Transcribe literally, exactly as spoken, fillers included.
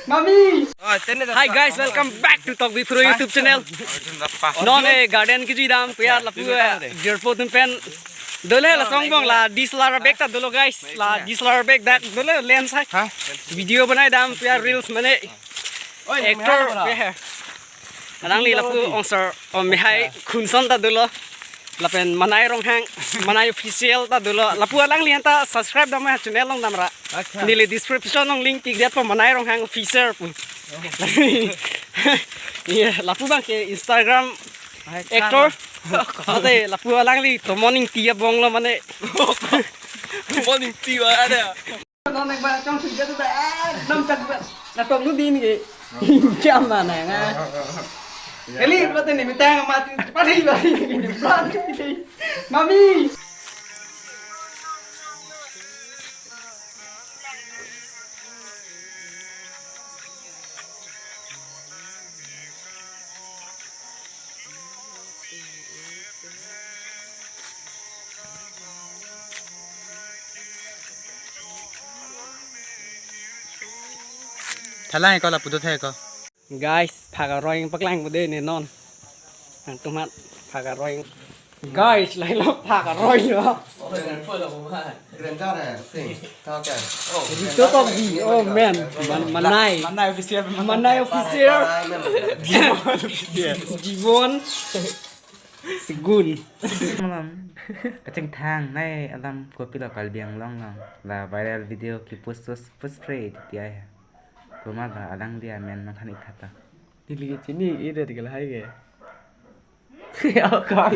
Mami. Hi guys, welcome back to Tokbi Pro YouTube channel. Non eh garden kejui dam, puya lapu eh jirpo atum pen dolo, la songbong la D S L R bag ta dolo guys, la D S L R bag dak dolo, lens hai. Video banai dam, puya reels mane actor puya hai. Alangli lapu ongsor om mehai khunson ta dolo. Lapen Manai Ronghang, Manai Official ta dolo. Lapu alangli anta subscribe dam, channel along damra. Neli description along link pik detpo, Manai Ronghang Official pu. Iya, lapu abang ke Instagram actor. Ate lapu alangli Tomon Ingti abong lo mane. Tomon Ingti ba ada. Non ek bar chong sujat tu dah, dam chak bar. Na tong nu din ke. Jam mana nga. Kali berarti ni mitang mati padi padi ni plan tu ni. Mami. Thalang ko lapu do thai ko. Guys, phak aroi paklang bude ne non. Nangtumat phak aroi. Guys, lahelo phak aroi lo. Rito Tokbi, oh man, Man- Manai. Manai Official. Manai Official. Jibon. Segun. Malam. Kachingthang nai alam kopilo Karbi Anglong along. La viral video kepost post post pre ti ai. Komat ba alangli amen nangkhan ik tha ta. Neli chini ida di kala hai ke. Oh God.